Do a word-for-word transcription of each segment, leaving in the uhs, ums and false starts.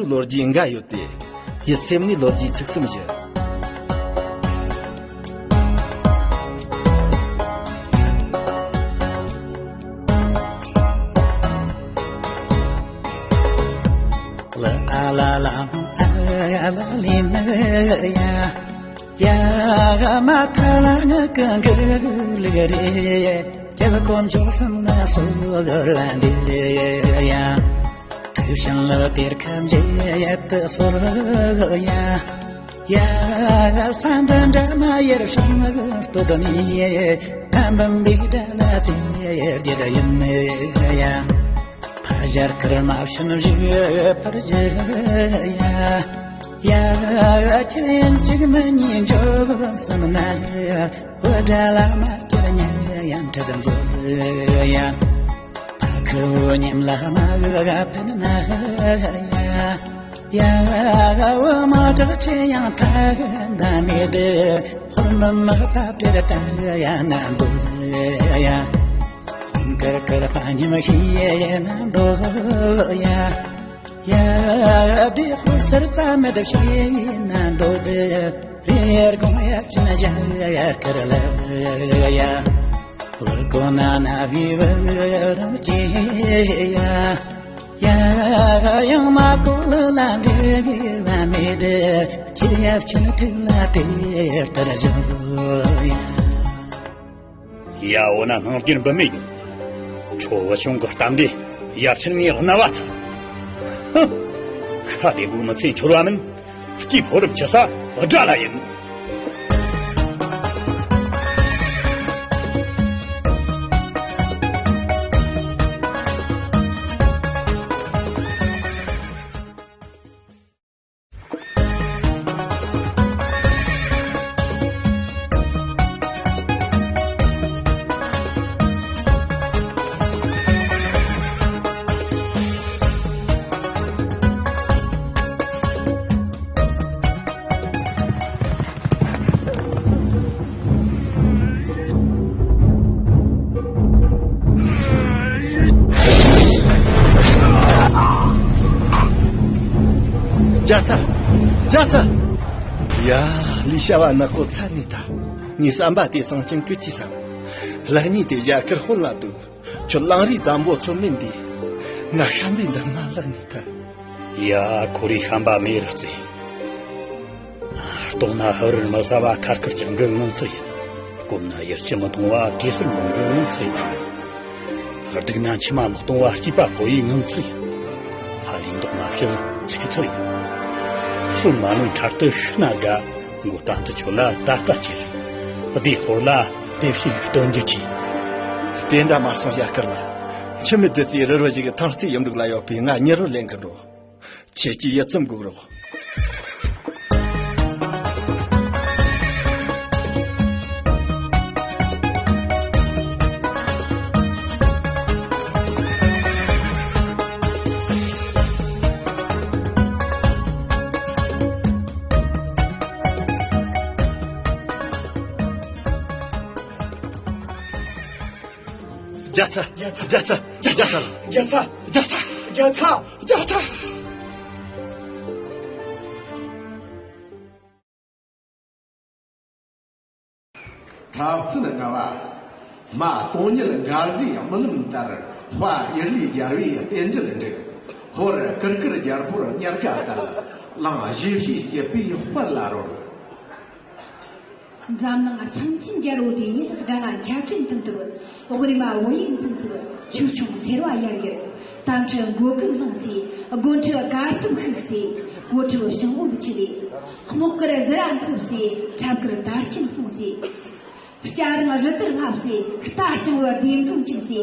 ལོ་རྒྱུས་འགའ་ཡོད་དེ། ཡིད་སེམས་ནས་ལོ་རྒྱུས་ཚིག་གསུམ་ཞུ། ལ་ཨ་ལ་ལ་ཨ་ལ་ལི་ནི་ཡ། ཡ་ར་མ་ཐ་ལ་ང་གང་གི་ལི་རེ། ཁྱེད་དཀོན་མཆོག་གསུམ་ལ་སོགས་ལ་འདི་ཡ། དེ་བཞིན་ལ་དེར་ཁམས་ཀྱི་ཡད་དུ་གསོལ་ཡ། ཡ་ར་ས་འདྲ་འདྲ་མ་ཡར་བྱང་ལ་སྟོད་ནི། ཁམས་བུམ་པའི་དགྲ་ལ་བཙན་ཡར་རྒྱལ་ཡིན་ཡ། ཕ་ཞར་ཁར་མ་བྱིན་བཞི་པར་བཞི་ཡ། ཡ་ཁྱེད་ཡིན་གཅིག་མིན་གཉིས་འཇོག་སོང་ན། འུ་དགྲ་ལ་མ་སྐྱུར་ཉེ་ཡང་ཁྲི་དང་མཛོད་ཡ། ཕ་ཁུ་ཉིམ་ལ་མ་ག་ཕན་ན་ཡ། ཡ་འུ་མ་དྲག་ཆེ་ཡང་ཐག་ད་མེད། ཧོར་མི་མ་ཐབས་བྲལ་ད་ཡ་ན་འདུག་ཡ། ཧོན་ཀར་ཀར་ཕ་ཉིམ་ཤི་ཡ་ན་འདུག་ཡ། ཡ་བདེ་ཧོར་སར་རྩ་མེད་ཤི་ན་འདུག་དེ། རེ་སྒོང་ཡ་ཅི་ན་ཡ་ཡ་ཀར་ལ་ཡ། ལ་གོ་ན་ན་བི་བ་རང་ཅི་ཡ། ཡ་ཡང་མ་གོ་ལ་ལ་འདི་བི་བ་མེད། ཁྱེད་ཡབ་ཆེན་ཐུགས་ལ་དེ་ལྟར་བཞག་ཡ། ཡ་འོ་ན་སྣང་རྒྱུར་འབུད་མེད་ཡིན། ཁྱོད་བུ་ཆུང་གི་གཏམ་འདི་ཡབ་ཆེན་ངས་རྣ་བ་ཚ། ཧུ། ཁ་བདེ་བོའི་མི་ཚེ་འཆོར་བ་མིན། སྐྱེས་ཕོ་རབ་ཆེ་ས་དགྲ་ལ་ཡིན། རྒྱལ་ཚ། རྒྱལ་ཚ། ཡ། ལི་ཤ་བ་ནག་པོ་ཚ་ནི་ད། ངའི་བསམ་པ་དེ་སང་ཅང་ཀི་ཅི་བསམ། ལྷ་ཉིད་དེ་རྒྱ་གར་དཔོན་ལ་འདུག་ཁྱོད་གླང་རིས་ཙམ་པོ་ཚོ་མིན་དེ། ང་ཤམ་པའི་འདམ་ན་ལ་ནི་ད། ཡ། ཁོ་རེ་ཤམ་པ་མེ་རུ་རྩེ། ལྟོགས་ན་ཧ་རུར་མི་ཟ་བ་ཁར་ཁར་ཅང་གི་ངང་ཚུལ་ཡིན། སྐོམ་ན་ཡར་ཆི་མི་གཏོང་བ་གེ་སར་མང་གི་ངང་ཚུལ་ཡིན། སྡུག་ན་མཆི་མ་མི་གཏོང་བ་སྐྱིད་པ་ཕོ་ཡི་ངང་ཚུལ་ཡིན། ཧ་ལས་མདོག་མ་བཤད་ཚེ་ཚུལ་ཡིན། སུ་མ་ནུས་འཕྲལ་དུ་ཤི་ན་དགའ། མགོ་ལྟ་འདི་ཆོ་ལ་ད་ལྟ་ཁྱེར། བདེ་ཧོར་ལ་དེ་བཞིན་སྟོན་རྒྱུ་ཆེ། དེ་འདྲ་མ་སོང་ཞྭ་དཀར་ལ། འཆི་མེད་བདུད་རྩིའི་རི་རོ་ཞིག་ཐང་རྩེ་ཡིན་འདུག་ལ་ཡོད་པས་ང་མྱི་རོ་ལེན་གི་འགྲོ། ཁྱེད་ཀྱིས་ཡིད་ཚིམ་དགོས་རོགས། རྒྱལ་ཚ། རྒྱལ་ཚ། རྒྱལ་ཚ། རྒྱལ་ཚ། རྒྱལ་ཚ། རྒྱལ་ཚ། རྒྱལ་ཚ། ཐབས་ཚུལ་ལྔ་པ། མ་སྟོང་ཉིད་འགའ་བཟོའི་རྨི་ལམ་ལྟར། དཔའ་ཨེར་ལི་རྒྱལ་བའི་རྟེན་འབྲེལ་འགྲིག་ཧོར་ཀིར་ཀིར་རྒྱལ་པོར་ཉར་ཁ་བསྟན། གླིང་བཞི་བཅུའི་སྐྱིད་པའི་དཔལ་ལ་རོལ། འཛམ་གླིང་སེམས་ཅན་རྒྱལ་པོ་དེ་ཉིད་དགྲ་ལ་འཇབ་རྒོལ་མཐུན་ཐུབ། འོག་རིམ་བོད་ཡིག་མཚམས་ཚུགས། ཆོས་སྐྱོང་སེར་བ་ཡར་ཡར། རྟ་ཁྲི་མགོ་ཀུན་ལངས་སེ། སྒོ་ཁྲི་གར་སྟབས་ཤུགས་སེ། གོ་ཁྲི་བྱང་འོག་ཆི་ལེ། དམག་གར་ཟི་ར་འཚུབ་སེ། འཁྲབ་གར་དར་ཆེན་སོང་སེ། སྐྱ་རེངས་རི་ལྟར་ལྷབ་སེ། རྟ་རྐྱང་བར་ལྡེམ་འགྲོ་འཁྲུག་སེ།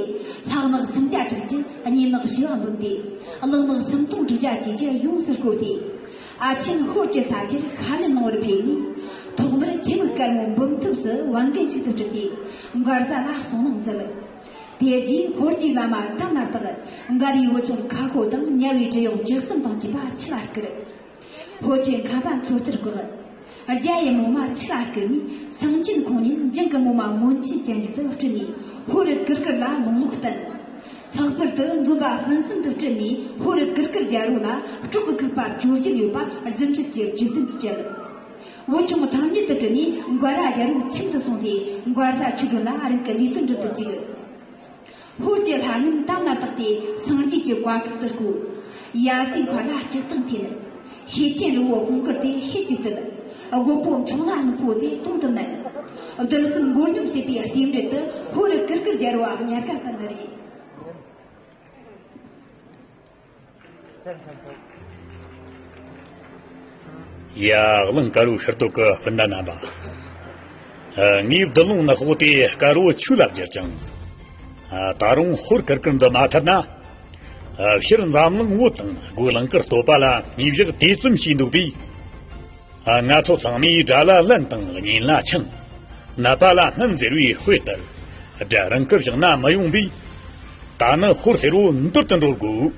ལྷག་དམག་སུམ་བརྒྱ་དྲུག་ཅུ། གཉེན་དམག་བཞི་བ་འབུམ་སྡེ། གླང་དམག་སུམ་སྟོང་དྲུག་བརྒྱ་བཅས་ཀྱིས་ཡོངས་སུ་བསྐོར་ཏེ། ཨ་ཆེན་ཤོད་ཀྱི་ས་ཆར་ཤ་ནད་ལངས་པར་ཕེབས་ནས། ཐོག་མར་ཁྱི་མིག་དཀར་མོ་འབུམ་ཐུབ་སུ་བན་རྒན་ཞིག་ཏུ་གྲུབ་སྟེ། མགར་བཟའ་ལ་གསུང་གནང་མཛད། དེ་རྗེས་ཧོར་གྱི་བླ་མ་དམ་ལ་བཏགས། མགར་བའི་བུ་ཆུང་ཁ་ཁོ་དང་ཉ་བའི་བྲུ་གཡོག་བཅུ་གསུམ་དང་བཅས་པ་ཁྲི་ལ་བསྐུར། ཧོར་གྱི་མཁན་པ་མཚོ་རྟར་བཀག་རྒྱ་ཡི་མོ་མ་ཁྲི་ལ་བསྐུར་ནས། སངས་རྒྱས་ཁོང་ཉིད་འཇང་གི་མོ་མ་མོན་ཆེན་ཅན་ཞིག་ཏུ་སྤྲུལ་ནས། ཧོར་ཀིར་ཀིར་ལ་ལུང་ལོག་བསྟན། ལྷག་པར་དུ་འཛོམས་པ་སྤུན་གསུམ་དུ་སྤྲུལ་ནས་ཧོར་གུར་དཀར་རྒྱལ་པོ་ལ་སྲོག་གི་ཁུག་པ་བཅོལ་རྒྱུ་ཡོད་པ་རྫུ་འཕྲུལ་གྱི་རྒྱུ་མཚན་དུ་བྲིས། བོད་ལྗོངས་ཐང་རྙེད་དུ་བྲིས་ནས་མགར་ར་རྒྱལ་པོའི་ཁྱིམ་དུ་སོང་སྟེ་མགར་བཟའ་ཆོས་སྒྲོན་ལ་རང་གི་ལས་དོན་སྒྲུབ་ཏུ་བཅུག་ཧོར་གྱི་ལྷ་མིན་དམ་ལ་བཏགས་ཏེ་སངས་རྒྱས་ཀྱི་བཀའ་དྲིན་དུ་བསྐོ། ཡ་སའི་མཁར་ལ་ལྕགས་ཐག་འཐེན། ཤེད་ཆེན་རི་བོ་ཧོང་ཀུར་དེ་ཤེད་ཀྱིས་བཏུལ། རྒོད་པོ་འཕྲོག་ལྷ་སྣུམ་པོ་དེ་དོང་དུ་མནན། རྡུལ་གསུམ་མགོ་སྙོམས་བྱས་པའི་རྟེན་འབྲེལ་དུ་ཧོར་གུར་དཀར་རྒྱལ་པོ་ཉེར་དགའ་བཏང་ནི་རེད། ཡ། གླིང་དཀར་པོའི་ཤར་སྟོད་ཀྱི་སྤུན་ཟླ་རྣམ་པ། ཨ། ངའི་བདུད་ལུང་ནག་པོ་དེ་དཀར་པོ་ཆོས་ལ་བསྒྱུར་ཅིང་། ཨ། ད་རུང་ཧོར་གུར་དཀར་འདི་མ་ཐར་ན། ཨ། ཕྱིར་འཛམ་གླིང་བོད་དང་སྒོ་གླིང་དཀར་སྟོད་པ་ལ་ངེས་བཞག་དེ་ཙམ་ཞིག་འདུག་པས། ང་ཚོ་ཚང་མས་དགྲ་ལ་ལན་དང་གཉེན་ལ་འཆང་། ནད་པ་ལ་སྨན་ཟེར་བའི་དཔེ་ལྟར། དགྲ་རང་གིས་བཞག་ན་མི་ཡོང་པས། ད་ནི་ཧོར་སེར་པོ་འདུལ་དུ་འགྲོ་དགོས།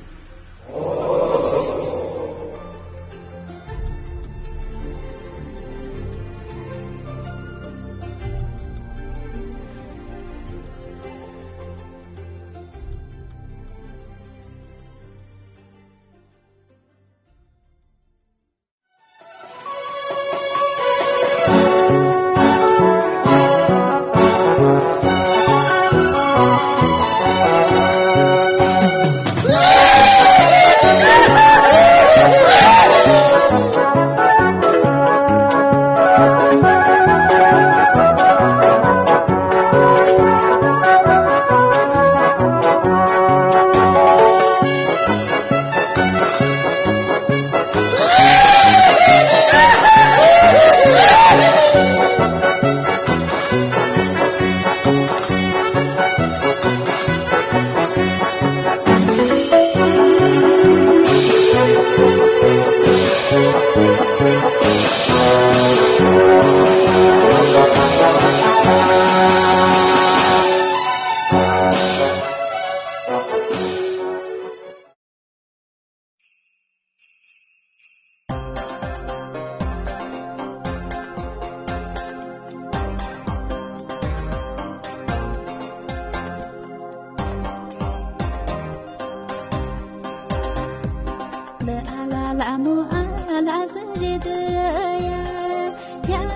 ལ་ཨ་ལ་ལ་མོ་ཨ་ལ་ཟི་རེད་ཡ། ཡ།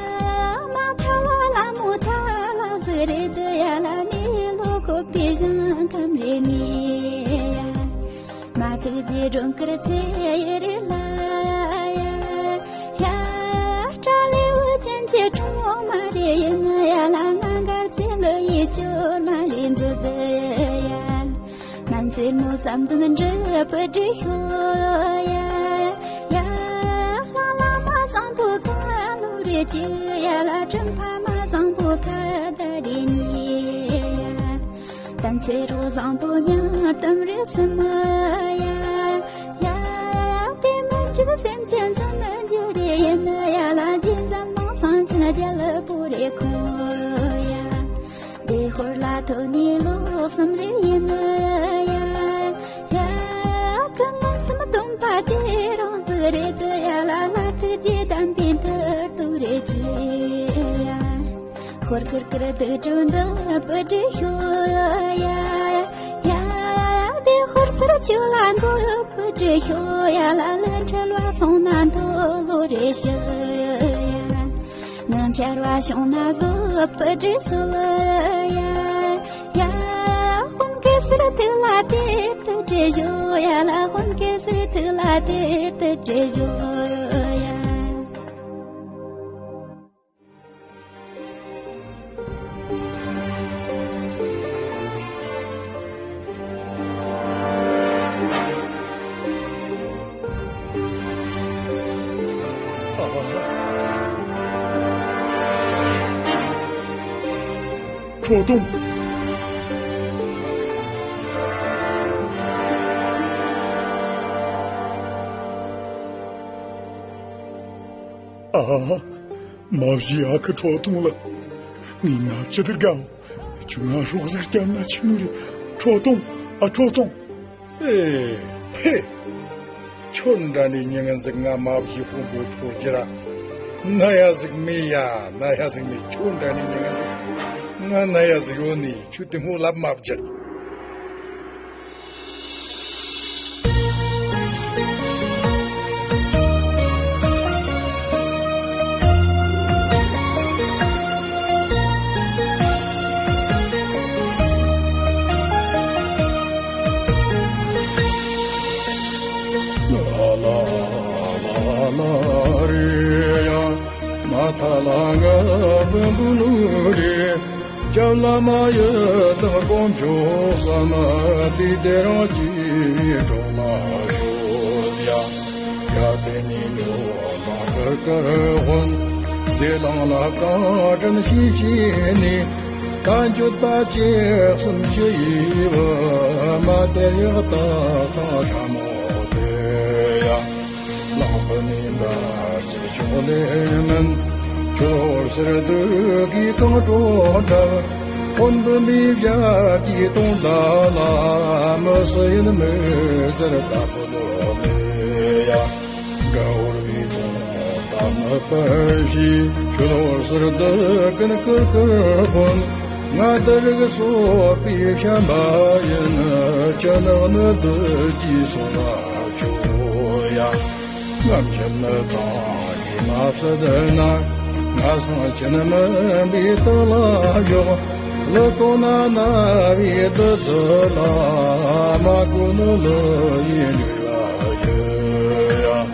མ་ཐ་ལ་ལ་མོ་ཐ་ལ་ཟི་རེད་ཡ། ལ་ནི་ལོ་ཁོ་པི་ཞང་ཁམ་རེ་ནི་ཡ། མ་ཐུག་རྗེས་སྒྲོན་དཀར་ཚེ་ཡི་རི་ལ་ཡ། ཡ། སྐྲ་ལེའུ་ཅན་གྱི་གྲོང་མ་རེ་ཡིན་ཡ། ལ་ང་མགར་ཚེ་ལོ་ཡི་ཅོར་མ་རེ་འཛུད་ཡ། མན་ཚེ་མོ་བསམ་དོན་འགྲུབ་པར་བྲིས་ཤོག་ཡ། ཡ། ལྷ་བླ་མ་བཟང་པོ་ཁ་ལོ་རེ་ཅི་ཡ། ལ་དྲིན་ཕ་མ་བཟང་པོ་ཁ་ད་རེ་ཉེ་ཡ། བསྟན་ཚེ་རོགས་བཟང་པོ་ཉང་གཏམ་རེ་སེམས་ཡ། ཡ། དེ་མིན་གཅིག་སེམས་ཅན་ཙམ་ན་འཇུ་རེ་ཡིན་ཡ། ལ་རྗེ་འཛམ་གླིང་སངས་ཆེན་རྒྱལ་པོ་རེ་ཁོ་ཡ། དེ་ཧོར་ལ་ཐོན་ནས་ལོ་གསུམ་རེ་ཡིན་ཡ། ཡ། ཀུན་སློང་སེམས་སྟོང་པ་དེ་རང་ཟིག་རེད་ཡ། ལ་ལ་ཐུགས་རྗེ་དམ་པའི་མཐུ་སྟོབས་རེ་ཆེ་ཡ། ཧོར་གུར་དཀར་དུག་སྦྲུལ་འདི་བུ་དྲུག་ཤོ་ཡ། ཡ། དེ་ཧོར་སེར་ཆོས་ལ་འགོ་བུ་དྲུག་ཤོ་ཡ། ལ་ལ་འཁྲུལ་བ་སོང་ན་མཐོ་ལོ་རེ་ཤི་ཡ། ངང་ཆར་བ་བྱུང་ན་བཟོ་བུ་དྲུག་སོ་ལ་ཡ། ཡ། དཔུང་གི་སེར་ཐིག་ལ་དེ་དུ་དྲི་བཞོ་ཡ། ལ་དཔུང་གི་སེར་ཐིག་ལ་དེ་དུ་དྲི་བཞོ་ཡ། ཁྲོ་ཐུང་། ཨ། མ་གཞི་ཨ་ཁུ་ཁྲོ་ཐུང་ལགས། ངའི་ནབ་ཅི་དེར་དགའ། ཁྱོད་ང་སྲོག་ཟིག་བསྐྱབས་ན་ཆི་ནི་རེད། ཁྲོ་ཐུང་། ཨ། ཁྲོ་ཐུང་། ཨེ། ཕེ། ཁྱོད་འདྲ་ནི་མྱི་ངན་ཟིག་ང་མ་བཞི་དཔོན་པོ་ཚོར་རྒྱུ་ར། ན་ཡ་ཟིག་མེད་ཡ། ན་ཡ་ཟིག་མེད། ཁྱོད་འདྲ་ནི་མྱི་ངན་ཟིག་ང་ན་ཡ་ཟིག་ཡོད་ནི། ཁྱོད་དེ་མོ་ལབ་མ་བརྒྱབ། ཐ་ལ་ང་བུ་བུ་ལུ་རེ། སྐྱབས་བླ་མ་ཡི་དམ་དཀོན་མཆོག་གསུམ། དུས་དེ་རང་གི་གྲོགས་ལ་ཤོག་ཡ། ཡ་དེ་ནི་ཉོ་མ་ཀར་ཀར་ཧོན། ཟེ་ལང་ལ་གང་དྲན་ཤེས་ཤེས་ནི། ད་འགྱོད་པ་ཅི་གསུམ་ཅི་ཡི་བ། མ་དེ་ཡག་ད་གང་ཧྲ་མོ་དེ་ཡ། ལག་པ་ནི་འདར་ཅི་ཆོག་ལེ་མིན། ཁྱོད་ཟེར་དུ་གི་གང་དྲོ་འདྲ། ཧོན་དུ་མི་བཞག་གི་དོང་ད་ལ། མི་སུ་ཡིན་མི་ཟེར་ད་པོ་ལོ་མི་ཡ། དགའ་བོར་བའི་དོང་ད་མི་པར་ཞིག་ཁྱོད་ཟེར་དུ་ཀུན་ཀུན་ཀུན་ཧོན། ང་དེ་རིག་སོ་པའི་བྱམས་པ་ཡིན། ཅི་ནག་ནི་དུ་ཀྱི་སོང་ལ་ཁྱོད་ཡ། ངམ་ཆེན་ནི་དང་ཉི་མ་བསད་ན། ང་སང་ཆེན་མིན་པའི་དག་ལ་ཞོག་ལི་ཀོ་ན་ན་བའི་དུ་ཚུ་ལ། མ་ཀུ་ནུ་ལི་ཡིན་ལུས་ལ་ཞུ་ཡ།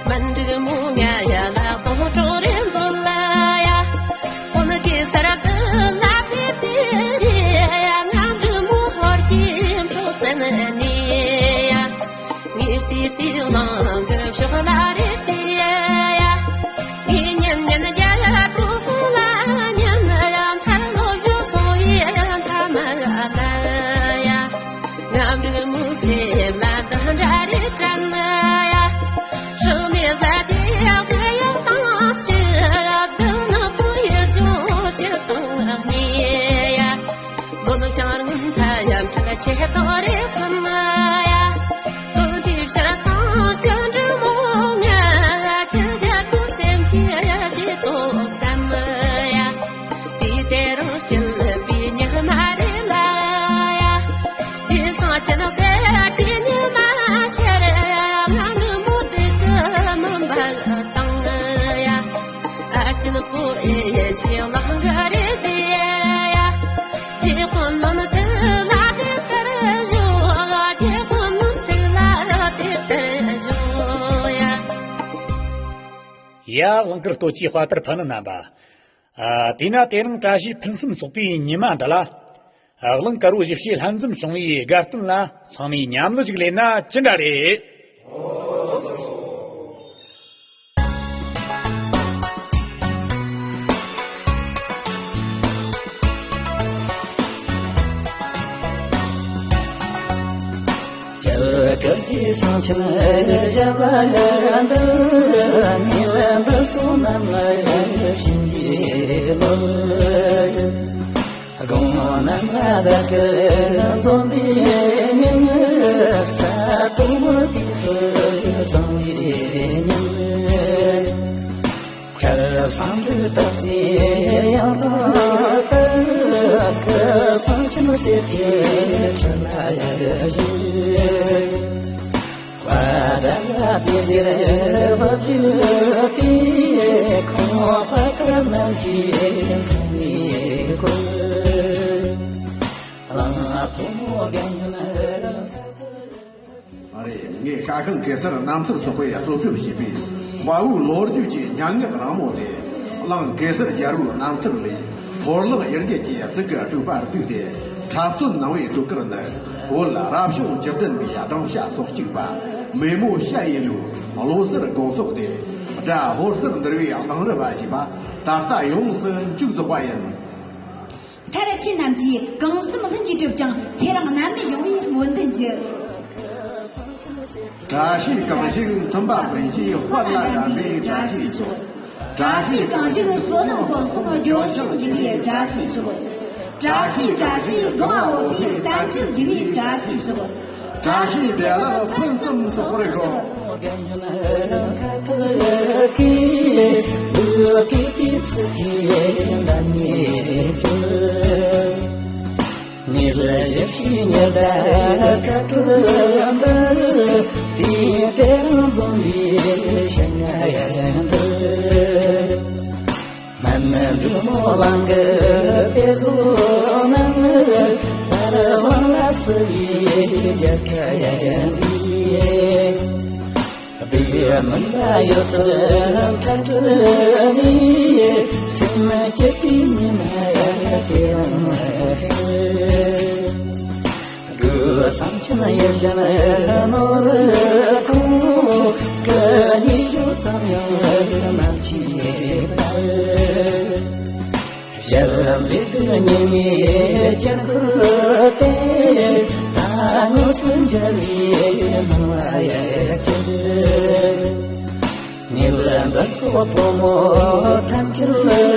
མི་འགྲིག་མོ་ང་ཡ་ལ་གཏོང་སྤྲོ་རེ་འཛོལ་ལ་ཡ། ཀུན་གྱི་སར་དུ་ལ་ཕེབས་ཏེ་ཡ། ང་འབྲི་མོ་ཧོར་གྱི་འཕྲོ་བཙན་ནས་ཡ། ངའི་ལྟས་ལྟས་ནང་གི་ཕྱོགས་ལ་རེ་ལྟས་ཡ། ངའི་ཉིན་ཉིན་རྒྱལ་འགྲོ་སོང་ལ་ཉིན་ཡ། མཐར་ལོ་བཞི་སོང་ཡ་མཐའ་མ་ལ་ཡ། ང་འབྲི་མོ་སེམས་ལ་འདི་འདྲ་རེ་དྲན་ཡ། ཧྲི་མེ་ཟ་ཅི་ཡག་ཟེར་ཡག་དང་སྐྱིད། བདུན་ནག་པོ་ཡེར་ཅུང་སྐྱིད་དང་ཉེ་ཡ། ལོ་ནུབ་བྱང་རིང་མཐའ་ཡམ་ཁྲལ་ཆེ་དང་རེ་གསུམ་ཡ། ལོ་དུས་ཕྱིར་སང་སྐྱོན་འདྲི་མོ་ང་ཡ། ཁྱེད་རྒྱལ་པོ་སེམས་ཀྱི་ཡ་ཅི་ཏོ་བསམ་ཡ། དུས་དེ་རང་སྐྱིད་པའི་ཉི་མ་རེ་ལ་ཡ། དེ་སང་ཁྱེད་ནག་སེ་ཁྱེད་ཉི་མ་ཤར་ཡ། ང་ནུ་མོ་དེ་ཀི་མི་འབལ་དང་ཡ། ཨ་ཅི་ནུ་པོ་ཨེ་ཡེ་ཤེས་ལག་ག་རེ་དེ་ཡ། དེ་ཁོ་ ཡ། གླིང་དཀར་སྟོད་ཀྱི་དཔའ་དར་ཕུ་ནུ་རྣམ་པ། ཨ། དེས་ན་དེ་རིང་བཀྲ་ཤིས་ཕུན་སུམ་ཚོགས་པའི་ཉི་མ་འདི་ལ། ཨ། གླིང་དཀར་བོ་ཞི་བྱེད་ལྷན་འཛོམས་བྱུང་བའི་དགའ་སྟོན་ལ་ཚང་མས་མཉམ་ལོ་ཅིག་ལེན་ན་ཅི་འདྲ་རེད། ཨ་རེད། ངས་ཤ་ཁང་གེ་སར་རྣམ་ཐར་ཚོགས་པས་གཙོ་སྐྱོང་བྱས་པའི་དཔའ་བོའི་ལོ་རྒྱུས་ཀྱི་སྙན་ངག་རིང་མོ་དེ། གླིང་གེ་སར་རྒྱལ་པོའི་རྣམ་ཐར་ལས། ཧོར་གླིང་དབྱར་རྒྱལ་གྱི་གཙུག་གི་སྤྲུལ་པ་བཏུས་ཏེ་འཁྲབ་སྟོན་གནང་བའི་དུས་སྐབས་ནི། བོད་རབ་བྱུང་བཅུ་བདུན་པའི་སྦྲང་ཤ་སོ་གཅིག་པ་མེ་མོ་ཤ་ཡི་ལོའི་ལོ་སར་དགོང་ཚོགས་ཏེ། དགྲ་ཧོར་སར་འདུལ་བའི་གླིང་རབས་པ་ཞེས་པ་ད་ལྟ་ཡོངས་སུ་མཇུག་རྫོགས་པ་ཡིན། མཐར་ཁྱེད་རྣམས་ཀྱིས་གང་བསམ་ལྷུན་གྱིས་གྲུབ་ཅིང་ཚེ་རིང་རྣམ་གནས་ཡོང་བའི་སྨོན་འདུན་ཞུ། བཀྲ་ཤིས་གང་ཞིག་མཐུན་པ་སྤུན་བཞིའི་དཔལ་ལ་རབ་པའི་བཀྲ་ཤིས་ཤོག། བཀྲ་ཤིས་གང་ཞིག་བསོད་ནམས་ཕུན་སུམ་ལྗོན་ཤིང་རྒྱུ་བའི་བཀྲ་ཤིས་ཤོག། བཀྲ་ཤིས་བཀྲ་ཤིས་གང་བ་འོ་ཕའི་བསྟན་བཅོས་རྒྱུ་བའི་བཀྲ་ཤིས་ཤོག། བཀྲ་ཤིས་བདེ་ལེགས་ཕུན་སུམ་ཚོགས་པར་ཤོག། སྨན་འབྲུ་མོ་གླང་གི་དེ་ཚོ་ནང་ལ་ལ་སུ་ཡི་རྒྱལ་ཁ་ཡང་འདི། བདུད་མིན་ལ་ཡོད་ཚུལ་མཐའ་གྲོལ་ནི། སེམས་བསྐྱེད་པའི་ཉི་མ་ཡང་དེ་རང་རེད། གུ་སང་ཆེན་ཡེ་བཞིན་ནོར་ཁུང་གི་ཉི་ཤུ་ཙམ་ཡང་མ་མཆིས་པར། ཞལ་མཛེས་པའི་ཉི་མའི་དཀྱིལ་འཁོར་དེ། ད་དངོས་སུ་མཇལ་བའི་སྣང་བ་ཡལ་གྱི། ཉིད་འདི་ཚོ་ཕོ་མོ་ཐམས་ཅད་